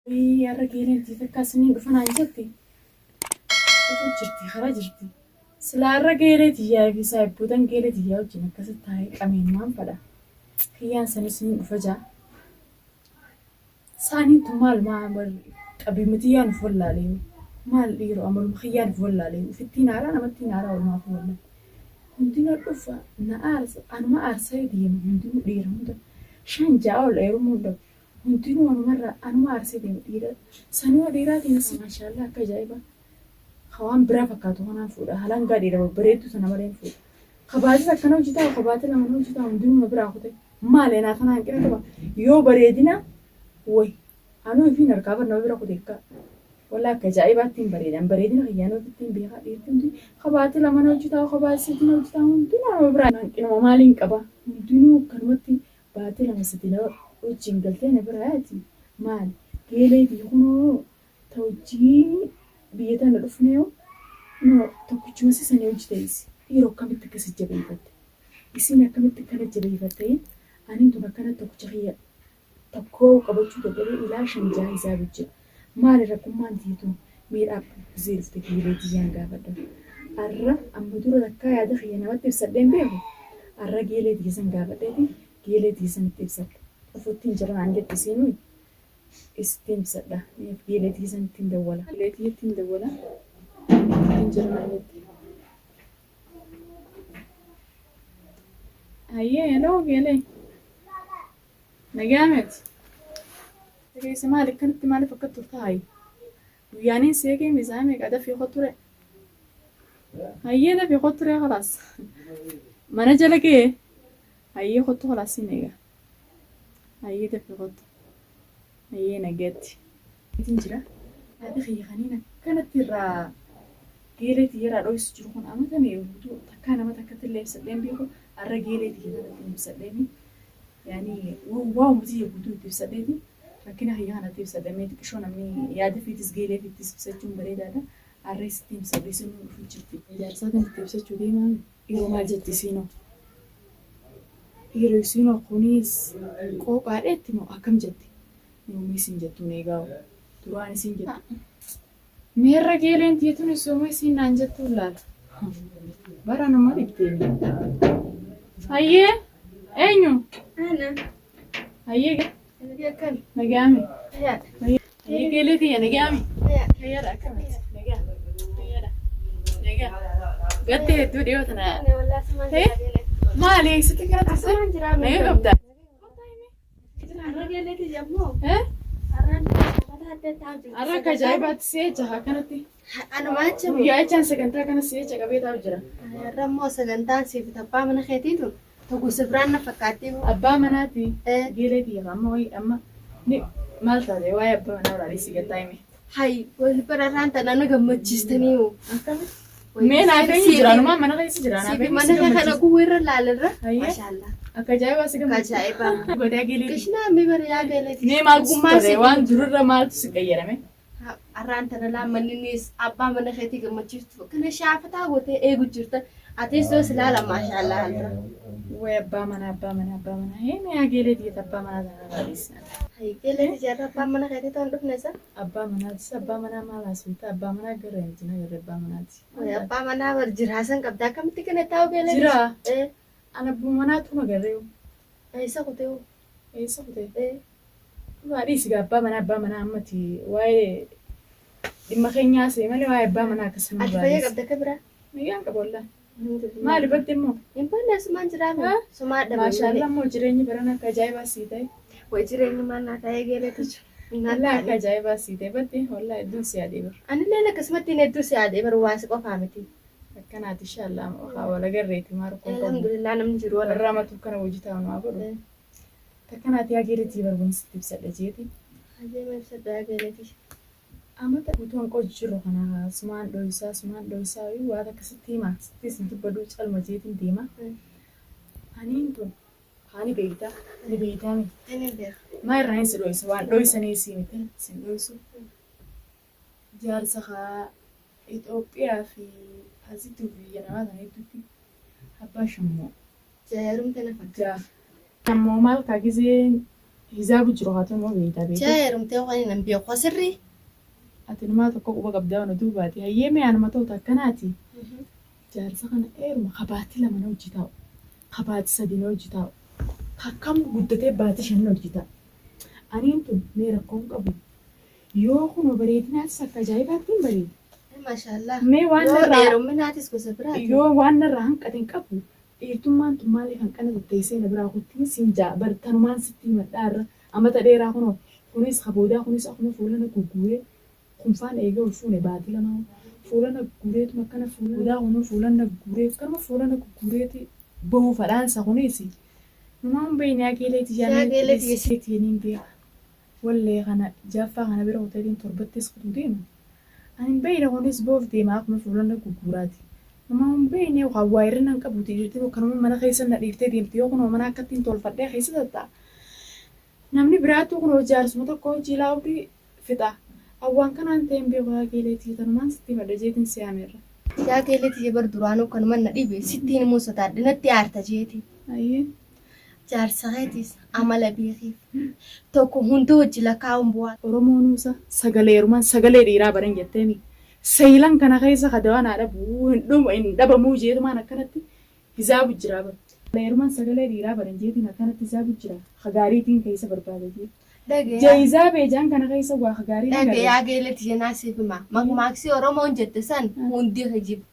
Wayii har'a geeleen tiyya takka isiniin dhufa naan jette. Dhufu jirti karaa jirti. Silaa har'a geelee tiyyaa fi saahibbootan geelee tiyyaa wajjin akkasitti taa'ee qameen maan fadha. Kiyyaan san isiniin dhufa jaa. Saaniin tun maal maa qabiima tiyyaan of wallaalee maal dhiiroo amaluma kiyyaan of wallaalee ofittiin haaraa namattiin haaraa walumaafuu wallaalee. Hundinuu dhufa na aarsa anuma aarsee deema hundinuu dhiira hunda shan ja'a ol heerumuu hin dhabu. Hundinuu anumarraa anuma aarsee deema dhiira sanuu dhiiraatiin maashaallah akka ajaa'ibaa ka waan biraa fakkaatu kanaan fuudha halangaa dhiira babbareedduu tana malee hin fuudha. Ka baatii takka na hojii taa'u ka baatii lama na hojii taa'u hundinuu na biraa kute maali anaa kana hanqina qaba yoo bareedina way anuu ifiin harkaa bar nama bira kute akka walaa akka ajaa'ibaatti hin bareedan bareedina kiyyaan ofitti hin beekaa dhiirti hundi ka baatii lama na hojii taa'u ka baatii sadii na hojii taa'u hundinuu anuma biraa hanqinuma maaliin qaba hundinuu akkanumatti Baatii lama sadi na wajjiin galtee na biraa yaati maali geelee tiyya kunoo ta wajjiin biyya tana dhufneeyu kunoo tokkichuma si sanii wajji teessi dhiiroo akkamitti akkasi jabeeyfatte isiin akkamitti akkana jabeeyfatte aniin tun akkana tokkicha kiyya tokkoo qabachuu dadhabee ilaa shan jaha hisaabu jira maali rakkummaan tiyya tun mee dhaabbu gisee dhufte geelee tiyyaan gaafadha arra amma dura takkaa yaada kiyya namatti ibsadhee hin beeku arra geelee tiyya san gaafadheeti geelee tiyya sanitti ibsadha dhufuttiin jira naan jette isiinuu isittiin ibsadha meef geelee tiyya sanittiin dawwala geelee tiyyattiin dawwala dhufuttiin jira naan jette hayyee heloo geelee Nagaa miti. Dhageesse maali akkanatti maaliif akka turta hayi. Guyyaaniin si eegee misaa meeqa dafii kotture. Hayyee dafii kotture kalaas. Mana jala ga'ee. Hayyee kottu kalaas siin eega. Hayyee dafii kottu. Hayyee nagaatti. Itin jira. Yaada kiyya kaniin akkanatti irraa geelee tiyya irraa dhoysu jiru kun amata meeqa guutuu takkaa nama takkatti illee ibsadheen beeku arra geelee tiyya tanatti hin ibsadheeni. Yaani waa'uma tiyya guutuu itti ibsadheeti rakkina kiyya kana itti ibsadha mee xiqishoo namni yaada fiitis geelee fiittis ibsachuun bareedaadha arra isitti ibsadhe isinuu dhufu jirti. Jaarsaatiin itti ibsachuu deemaa dhiiroo maal jetti isiinoo? Dhiiroo isiinoo kunis qooqaadheetti moo akkam jetti? Yoomii isin jettuun eegaa duraan isin jettu. Meerra geeleen tiyya tun sooma isiin naan jettuun laala. Bara nama dhibdeeni. Hayyee eenyu? Ana. Hayyee Akkami? nagaami. Fayyaadha. Hayyee geelee tiyya nagaami. Fayyaadha. Fayyaadha akkamitti? Nagaa. Fayyaadha. Nagaa. Gattee hedduu dhiyoo tana. Ani wallaahi sumaan Hee? jira geelee. Maali eessatti kana turte? Asumaan jira mee? Nagaa qabda. Har'a geelee tiyya immoo Eh? har'aan mataa adda ta'aa jiru. Har'a akka ajaa'ibaatti si'echa haa kanatti. Anuma achi moo? Guyyaa jechaan sagantaa kana si'echa qabee taa'u jira. Har'a immoo sagantaan siif abbaa mana keetii tun tokko si biraan na fakkaatti. Abbaa manaati. Eh. Geelee tiyya amma wayii amma ni maal taate waa'ee abbaa manaa irraa dhiisii gattaa hime. Hay wal bararraan tana na gammachiistanii hoo. Akkamitti? Mee naaf eenyu jira? Anumaa mana keessa jira. Naaf Siif eenyu si mana kee kana gammachiisa? guwwa irra laalarra. Hayyee. Maashaallah. Akka ajaa'ibaa si Akka gammachiisa. ajaa'ibaa. Godaa geeleeti. Qishnaa mi bariyaa geeleeti. Mee maaltu si Ogummaa tole? siif Waan dururra maaltu si qayyarame? Har'aan tana laammanninis abbaa mana keetii gammachiistu kana shaafataa gootee eegu jirta. Atis yoo si laala maashaallah alra. Way abbaa manaa abbaa manaa abbaa manaa. Hee mee haa geeleeti jette abbaa manaa tana irraa dhiisna. Hay geeleeti jarra abbaa mana keetii ta'uun dhufne isa. Abbaa manaatis abbaa manaa maal haasofta abbaa manaa garra miti na garra abbaa manaati. Way abbaa manaa bar jiraasan qabda akkamitti kana taa'u geeleeti. Jira. Eh An abbuma manaatu magarree. eessa kutee? Eessa kutee? Eh Dhugaa dhiisi gaa abbaa manaa abbaa manaa ammati waa'ee dhimma keenyaa see malee waa'ee abbaa manaa akkasuma ati fayyaa qabda akka biraa? Nagaan qaba wallaahi. Maali badde immoo? Hin banne asumaan jiraame. Ha? Sumaa dhabe Maashaallah malee. immoo jireenyi barana akka ajaa'ibaa sii ta'e. Way jireenyi maal naa ta'ee geeleetu jira. Wallaahi akka ajaa'ibaa sii ta'e badde wallaahi hedduun si yaadee bar. Anilleen akkasumatti hin hedduu si yaadee bar waa si qofaa miti. Akkanaati inshallah haa wal agarreeti maa rakkoon qabu. Alhamdulillah namni jiru wal Warra amatu kana hojii taa'u naa godhu. Takkanaati yaa geeletii barbaanni sitti ibsadha jeeti. Hayyee ma ibsadha yaa geeletii. Amata guutuu hanqoo jiru kana sumaan dhoysaa sumaan dhoysaa wayii waan akka sitti hima sittis hin dubbadhu calma jeetiin deema. Aniin tun haa ni beeyta ni beeytaa mi Ani beeka. maa irraa hin si dhoysa waan dhoysanii sii miti sin dhoysu jaarsa kaa Itoophiyaa fi asitti biyya namaa kana hedduutti abbaa shammoo Jaarumte na fakkaata. jaa ammoo maal kaa gizeen Hizaabu jiru haa ta'u beektaa Jaa beektaa. heerumtee waan hin beeku sirrii. Ati namaa tokko quba qabdaa waan oduu baate. Hayyee mee anuma ta'u takkanaati. Jaarsa kana eeruma kabaatii 2 na hojii taa'u. Kabaatii 3 na hojii taa'u. Kakkam guddatee baatii 5 na hojii taa'u. Aniin tun mee rakkoon qabu. Yoo kunoo bareedinaatis akka ajaa'ibaatti hin bareedu. Maashaallah. Mee waan Yoo narraa dheeruminaatis gosa biraati. yoo waan narraa hanqate hin qabu. Dhiirtummaan tun maaliif hanqana tatteessee na biraa kuttiin siin ja'a bar tanumaan sitti himadhaa irra amata dheeraa kunoo kunis ka boodaa kunis akkuma fuula na gugguuree kunfaan eega ol fuune baatii lamaa fuula na gugguureetuma akkana fuula boodaa kunuu fuula na gugguuree akkanuma fuula na gugguureeti bahuu fadhaansa kunis numaa hin beekne akeelee tiyyaa Yaa mee geelee tiyya si. niin beeka Wallee kana jaffaa kana bira hoteeliin torbattis kutuu deema. Ani hin beekne kunis boof deema akkuma fuulana gugguuraati. Nama hin beekne yookaan waa irra nan qabuuti dhiirti kanuma mana keessa na dhiiftee deemti yoo kunoo mana akkattiin tolfadhee keessa tatta'a. Namni biraattuu kunoo jaarsuma tokko hojii laawudii fixa. Awwaan kanaan ta'e hin beeku yaa geeleetii tanumaan sitti himadha jeetiin si yaameerra. Yaa geelee tiyya bar duraanuu kanuma na dhibe sittiin immoo sodaadhe natti aarta jeeti. Ayyee. Jaarsa keetiis amala beekiif. Tokko hunda wajji lakkaa'uun bu'aa. Oromoonuu sa sagaleerumaan sagalee dhiiraa baran jetteemi. Seeylan kana keessa ka dawaa naa dhabu hin dhumu hin dhabamuu jeetumaan akkanatti hizaabu jiraa bar. Sagaleerumaan sagalee dhiiraa baran jeetiin akkanatti hizaabu jira ka gaariitiin keessa barbaada jee. Dhagayaa. Jehizaabee jaan kana keessa waa ka gaarii hin agarre. Dhagayaa geele tiyya naa siif hima. Makmaaksi Oromoon jette san hundi kijiba.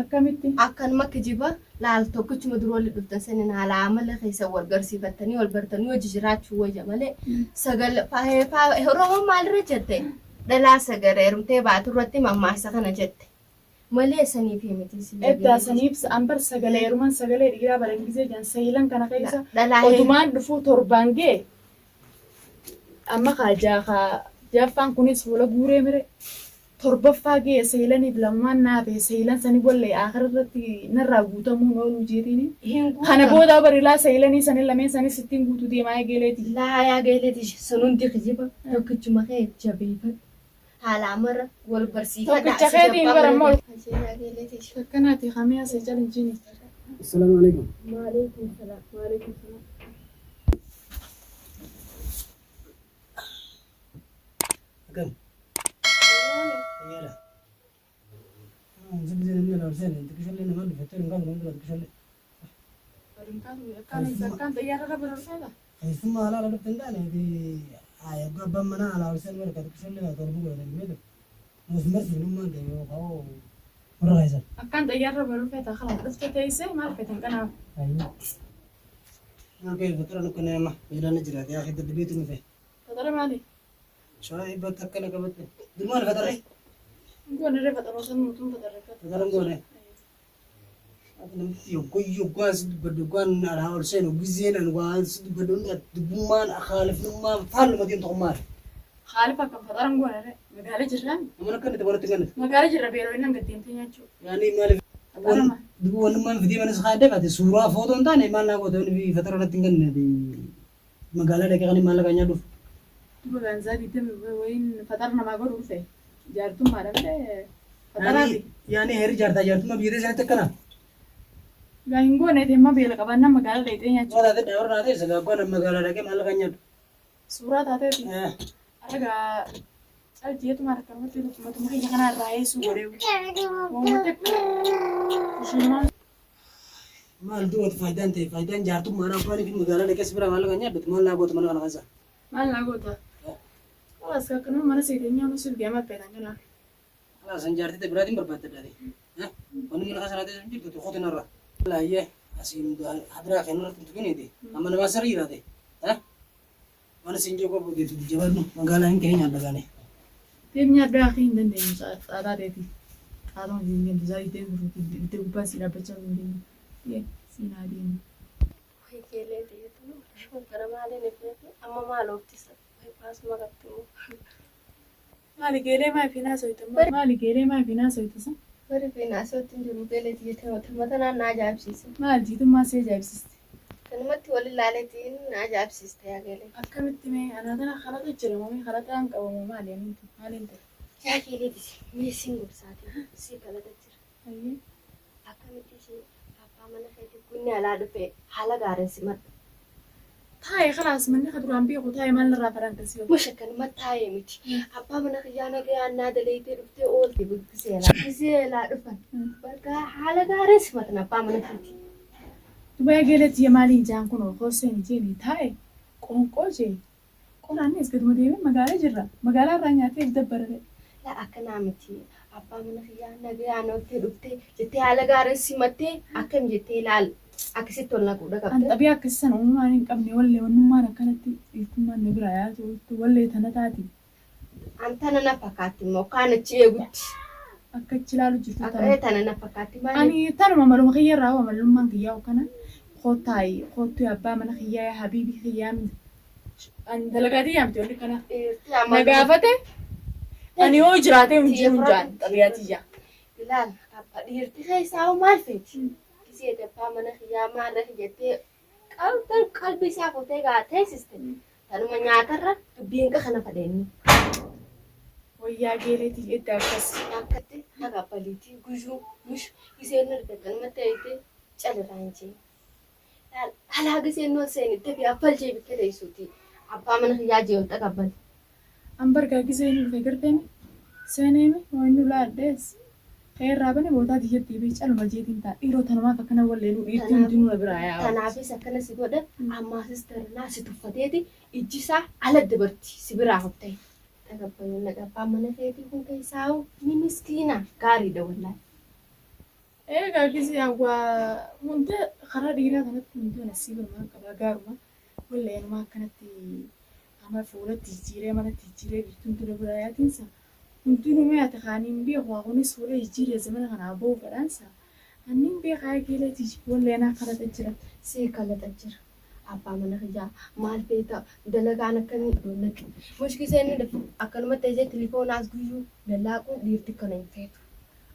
Akkamitti? Akkanuma kijiba laal tokkichuma dura wali dhuftan saniin haala amala keessan wal garsiifattanii wal bartanii wajji jiraachuu wayya malee sagal Oromoon maalirra jette dhalaa sagal heerumtee baatu irratti mammaaksa kana jette malee saniif miti si Eddaa saniif an bar sagalee heeruman sagalee dhiiraa baran gisee jan sayilan kana keessa dhalaa odumaan dhufuu torbaan gee amma kaa jaa kaa jaffaan kunis fuula guuree mire Torbaffaa ga'e seeylaniif lamumaan na hafe seeylan sani wallahi aakhira irratti narraa guutamuun ooluu jeetiini Hin kana guutamu. booda bari laa seeylanii sani lameen sani sittiin guutuu deemaa egeeleeti. Laa yaa geelee tish sun hundi kijiba tokkichuma kee jabeefadhu haalaa mara wal barsiifadhaa Tokkicha si keetiin abbaa bara mana ammoo kee. Yaa geelee tish. Akkanaati kamii asii calinjiini. Assalaamu alaikum. Waaleykum salaam. Waaleykum salaam. Akkam? Fayyaadha. Zibzee namni alaa seene xiqqishallee nama dhufattee hin qabu nama dura xiqqishallee. Akkaan xayyaara irra bararfaata. Keessummaa alaa dhufte hin taane yoggaa abbaan manaa alaa ol seenu barka xiqqishallee torba godhatan beektu. Nus barsiifnummaan ta'e yoo ka'oo warra keessan. Akkaan xayyaara irra bararfaata kana dhufte teessee maal feetan kanaaf. Maal faxara nu kennee amma beelaan jiraate yaa daddabeetu nufe. Faxara maali? Shaayii bakka akkana qabatte. Durmaan faxarre? Goone irra faxaroo san nutuun faxarre. Faxara goone. Ati namtichi yogguu yoggaan si dubbadhu yoggaan alaa ol seenu gizeen an waan si dubbadhu hunda dubbummaan khaalifnummaan faalluma deemtu kun maali? Khaalifa akkam faxaran goone irra magaala jirraa. Namoonni akka inni walitti kennitu. Magaala jirra beeroo inni hanga deemtee nyaachuu. Yaani maaliif Faxara maali? dubbi wannummaan fidee manis kaaddeef ati suuraa footoo hin taane maal naa goote wanni faxara irratti hin kennine ati Magaalaa dhaqee kan maallaqa nyaadhuuf. Duba ganzaa digdami wayiin faxara namaa godhu dhufe jaartummaadha malee faxaraa fi. Yaani heerri jaartaa jaartummaa biyya teessanitti akkana. Gaa hin goone teemma beela qabaannaan magaalaa dhaqxee nyaachuu. Suuraa taatee daawar naa ta'e sagaa goona magaalaa dhaqee maallaqa nyaadhu. Suuraa taateeti. Aragaa cal jeetumaan akkanumatti matuma kiyya kanaa irraa eessuu godhee. Waanuma takka kushinumaan. Maal du'ooti faayidaan ta'e faayidaan jaartummaadha abbaan fi magaalaa dhaqee si biraa maallaqa nyaadhuti maal naa goota mana kana keessa. Maal naa goota? Kalaas akkanuma mana seetee nyaannu siif deema feetan kanaaf. Kalaas an jaartii ta'e biraatiin barbaadda daate. Wanni mana keessa naa teessu hin jirtu qotu narra. Laayyee asiin hadiraa kennu irratti hin tuqiniiti. Amma namaa sirrii jiraate. Mana siin jiru qabu deetu jabaadhu magaalaa hin ka'ee nyaadha gaane. Deem nyaadhu akhi hin dandeenyu xaaxaa teeti. Xaaxaa hin deemtu zaayii deemu ibidda gubbaa sii dhaabbachaa hin deemu. Deem siin haa deemu. Ijoolleen xiyyeeffannoo gara maaliin ifeeti amma maal ooftisa baasuma qabdi moo. Maali geelee maa ifiin haasoyta maali geelee maa ifiin haasoyta san. Bari ifiin haasootti hin jiru geelee xiyyeeffannoo mata naan na ajaa'ibsiise. Maal jiitummaa si ajaa'ibsiiste. Kanumatti wal ilaaleetiin na ajaa'ibsiiste yaa geelee. Akkamitti mee anaa tana kalaxa jira moo mee kalaxaan qaba moo maali aniin tun maaliin ta'e. Yaa geelee tisi mee siin gorsaatii sii kalaxa jira. Hayyee. Akkamitti ishee abbaa mana keetii gunni alaa dhufe haala gaariin simadhu. Taa'e khalaas manni ka duraan beeku taa'e maal narraa fedhan akkasii. Mush akkanuma taa'ee miti. Abbaa mana kiyyaa nagayaan naa daleeytee dhuftee oolte gisee gisee laa dhufan. Bargaa haala gaarii simatan abbaa mana keeti. Duba eegaletti maaliin jaan kun hooseen jeeni taa'e qoonqoo jee qoraannis gaduma deemee magaalaa jirra. Magaalaa irraa nyaatee if dabbarare. Laa akkanaa miti. Abbaa mana kiyyaa nagayaan oolte dhuftee jettee haala gaarii simattee akkam jettee ilaal akkasitti ol naquudha An qabda. xabiyaa akkasii sana uumamaan hin qabne wallee wannummaan akkanatti dhiirtummaan na biraa yaatu wallee tana taati. An tana na fakkaatti immoo kaan achi eegutti. Akka achi ilaalu jirtu Akka tana. tana na fakkaatti maali? Ani tanuma maluma kiyya irraa hoo malummaan kiyyaa kana kottaayi kottu abbaa mana kiyyaa yaa habiibii kiyyaa ani dalagaa tiyyaa miti wanni kana. Dhiirti Na amala. gaafate ani yoo jiraate hin jiru hin jaan xabiyaa tiyyaa. Ilaal abbaa dhiirti keessaa hoo maal feeti? Gisee abbaa mana kiyyaa maarra jettee qalbii qalbii isaa fuutee gaa teessiste. Tanuma nyaatarra dubbiin kana fadheenni. Wayyaa geeleetii edda akkas. Akkatti haga baliitii guyuu mush giseen erga kanuma ta'etti calirraa hin jee. Alaa giseen noo seenitti fi affal jee bitta teessuuti. Abbaa mana kiyyaa jee ol taqabbal. An bargaa gisee inni dhufe garteemi seeneemi waan laadhees. Irraa bane bootaa tiyyatti bee caluma jeetiin ta'a. Dhiiroo tanumaaf akkana walleeluu dhiirtii hundinuu na biraa yaa'u. Tanaafis akkana si godha ammaasis taranaa si tuffateeti ijji isaa ala dabarti si biraa hoftee. Taqabbaluun abbaa mana keetii kun keessaa ni miskiina gaariidha wallaahi. Egaa gisee hawaa hunda karaa dhiiraa kanatti hunduu nasiiba maan qabaa gaaruma walleenumaa akkanatti ama fuulatti jijjiiree manatti jijjiiree dhiirtii hunduu na biraa yaatiinsa. Hundinuu mee ati kaaniin beeku haa kunis fuula jijjiiree zamana kanaa ba'uu fedhaansa. Anniin beekaa eegaleeti walleenaa kalaxa jira. Sii kalaxa jira. Abbaa mana kiyyaa maal feeta dalagaan akkamii doonatti. Mushkiseen akkanumatti ta'ee tilifoonaas guyyuu lallaaquun dhiirti kana hin feetu.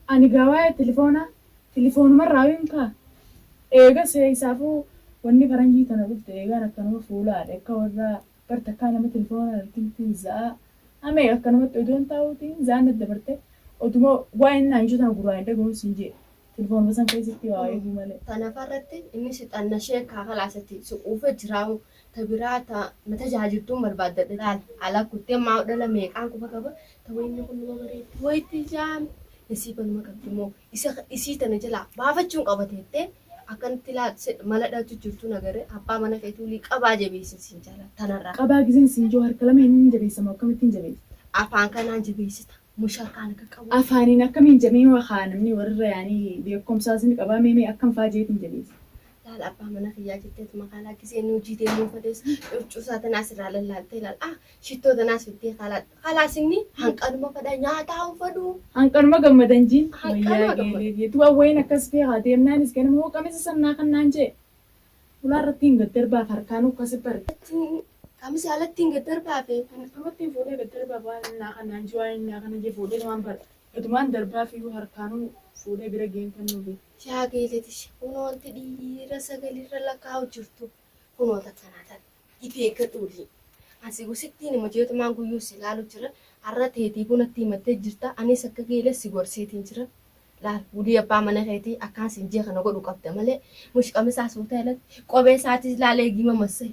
Ani gaa waa'ee tilifoonaa tilifoonumarraa hin kaa. Eega isaafuu wanni faranjii tana dhufte eegaan akkanuma fuulaadha akka warra bartakkaa nama tilifoonaa argittiin za'a. Amee akkanumatti odoon taa'uutiin za'an daddabarte oduma waa'een naan jiru tana gurraan hin dhagahuun siin jee tilifoonuma san keessatti waa eeguu malee. Tanafarratti inni si xannashee kaakalaasatti si quufee jiraamu ta biraa ta na tajaajiltuun barbaaddadha. Laal ala kuttee maa dhala meeqaan quba qaba ta wayinni kun nama bareeddi wayitti jaame nasiiba nama qabdi moo isa isii tana jalaa baafachuun qabateettee akkanatti laal mala dhaatu jirtu nagaree abbaa mana keetii qabaa jabeessin siin jala tanarraa. Qabaa giseen siin jiru harka lama hin jabeessamu akkamittiin jabeessa? Afaan kanaan jabeessita musharkaan akka qabu. Afaaniin akkamiin jabee haa namni warra yaanii beekumsaas ni qabaa meemee akkam faa jeetiin jabeessa. Laal abbaa mana kiyyaa jetteetu magaalaa gisee inni hojii deemuu fades huccuusaa tanaas irraa lallaaltee laal ah shittoo tanaas fittee khalaas inni hanqanuma fedha nyaataa hin fedhu. Hanqanuma gammadan jiin. Hanqanuma Wayyaa gammada. geelee du'a wayin akkas beekaa deemnaanis ganama hoo qamisa sannaa kan naan jee. Ulaa irratti hin gaddarbaaf harkaan ukkasi bari. Qamisa alatti hin gaddarbaafe. Akkamatti hin fuudhee gaddarbaaf waan innaa kan naan jee waan innaa kana jee fuudhee waan bara. Gadumaan darbaaf iyyuu harkaanuu fuudhee bira geen kan nuuf. Yaa geeletish kunoo wanti dhiira sagalirra lakkaa'u jirtu kunoo takkanaa tan ifi eeggadhu olii. Asii gosittiin hima jeetumaan guyyuu si ilaalu jira. Har'a teetii kun atti himattee jirta. Anis akka geele si gorseetiin jira. Laal wulii abbaa mana keetii akkaan siin jee kana godhu qabda malee mushqamisaa suuta ilatti kophee isaatis laalee gima massee.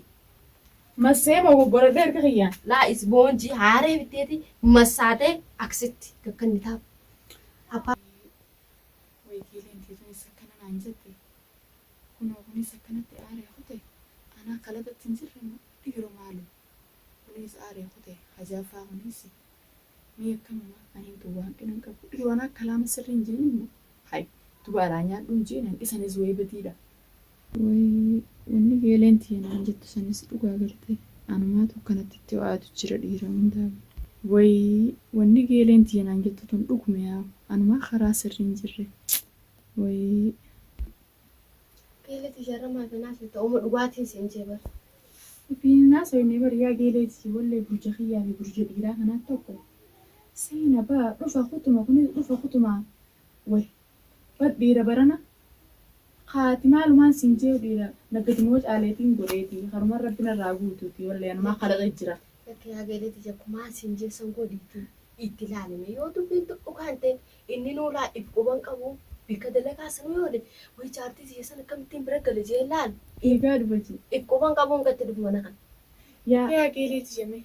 Massee moo goggoradhee harka kiyyaan? Laa isboonjii haaree bitteeti massaatee aksitti kakkanni taa'u. Abbaa Way geeleen teetuunis akkana naan jette. Kunoo kunis akkanatti aaree kute. Anaa kalaqatti hin jirre moo dhiiroo maalu. Kunis aaree kute hajaafaa kunis. Mee akkamuma ani hin waan qinan qabu. Dhiiroo anaa kalaama sirrii hin jeen immoo. Hai duba alaa nyaadhu hin jeen hanqisanis wayii badiidha. Way wanni geeleen tiyya naan jettu sanis dhugaa garte. Anumaatu akkanatti itti ho'aatu jira dhiira hundaa. Way wanni geeleen tiyya naan jettu tun dhugume yaa anumaa karaa sirrii hin jirre. Way geeleti jarramaa fi naaf ta'uma dhugaatiin siin jee bara. Fiinnaa soinee bariyaa geeleeti wallee burja kiyyaa fi burja dhiiraa kanaa tokko. Seena baa dhufa kutuma kunis dhufa kutuma. Way bar dhiira barana haati maalumaan siin jee dhiira naggadumoo caaleetiin godheeti haruma rabbina irraa guutuuti wallee anumaa kalaqa jira. Lakki yaa geeleti jakkumaa siin jee san godhiitti itti ilaalime yoo dubbiin dhugaan ta'e inni nuulaa if quban qabu. Bikka dalagaa sanuu yoo oole wayi jaartii tiyya san akkamittiin bira gale jee laalu. Eegaa dhufa jee. If quban qabuun gatti dhufu mana kana. Yaa yaa geelee tiyya mee.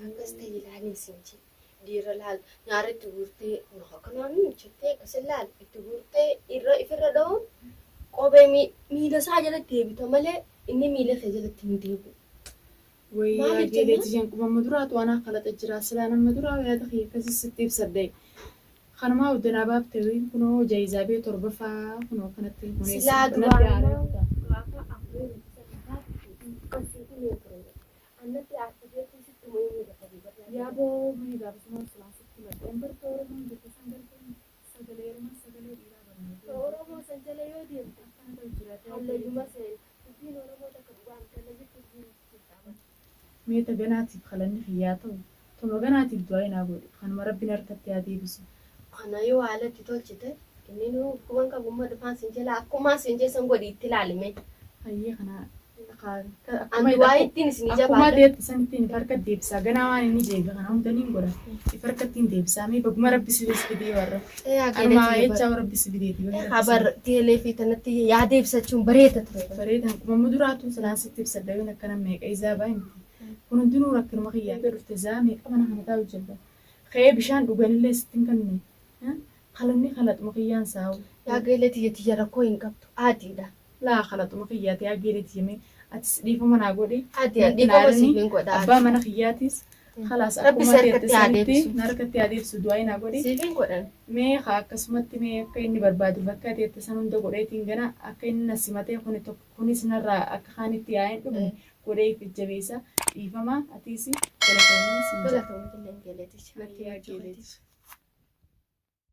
Akkas ta'i ilaali siin jee. Dhiira laal nyaara itti guurtee akkanaan jettee akkas laal itti guurtee irra ifirra dha'uun kophee miila isaa jalatti deebita malee inni miila kee jalatti hin deebi'u. Wayii yaa Maaliif geelee jennaan? tiyyaan quba amma duraatu anaa kalaxa jira silaa nama duraa yaada kiyya akkasii sitti ibsadhe kanumaa uddanaa baafte wayiin kunoo jaayizaa bee torbafaa kunoo akkanatti kuneessa Silaa natti duraanuma aaree kutaa. gaafa afurii nuti sana baafte kan sii himee ture. Annatti aarte beektuu sitti himuu hin dadhabe bar yaa Yaa geelee. boo mee gaafasumaan silaa sitti himadhe bartee Oromoon jette san galteen sagalee heerumaa sagalee dhiiraa barnee Ta Oromoo san jala yoo deemte akkana ta'u jiraate yaa geelee hallayyuma tiyya. seenta. Dubbiin Oromoo takka dhugaa miti hallayyatti jirta bar. Mee ta ganaatiif kalanni kiyya haa ta'u, tuma ganaatiif du'aa'ii naa godhi, kanuma Rabbi na harkatti haa deebisu. Kana yoo haala itti tolchite inninuu quban qabu amma dhufaan sin jala akkumaan sin jee san godhi itti laali mee. Hayyee kana ka An akkuma du'aa'ii ittiin isinii akkuma jabaadha. deette sanittiin if harkatti deebisaa ganaa waan inni jeege kana hunda niin godha if harkattiin deebisaa mee baguma Rabbi si fidee warra Ee haa geelee anumaa tiyya bar. jechaa Rabbi si fideeti baga Rabbi si Habar fide. geelee fi tanatti yaada ibsachuun bareeda ture bar. Bareedaan qumamma duraatu silaan sitti ibsadha yoon akkana meeqa izaa baa himte. Kun hundinuu rakkinuma kiyya eega dhufte zaa meeqa mana kana taa'u jirra. Ka'ee bishaan dhuganillee sitti hin kennine. Kalanni kalaxuma kiyyaan saa'u. Yaa geelee tiyya tiyya rakkoo hin qabdu aadiidha. Laa kalaxuma kiyyaati yaa geelee tiyya mee atis dhiifama naa godhi. Aadi an Natti hin dhiifama aarini siif hin godha abbaa aadi. mana kiyyaatis Khalaas Rabbi akkuma si ati jette harkatti haa sanitti deebisu. na harkatti haa deebisu du'aa'ii naa godhi. Siif hin godhan. Mee kaa akkasumatti mee akka inni barbaadu bakka ati jette san hunda godheetiin gana akka inni na simatee kuni tokko kunis narraa akka kaanitti yaa'ee hin dhumne godhee if jajjabeessa dhiifama atiis galatoomii siin jedha. Galatoomi illeen geeleeticha. Lakkee yaa geeleeticha.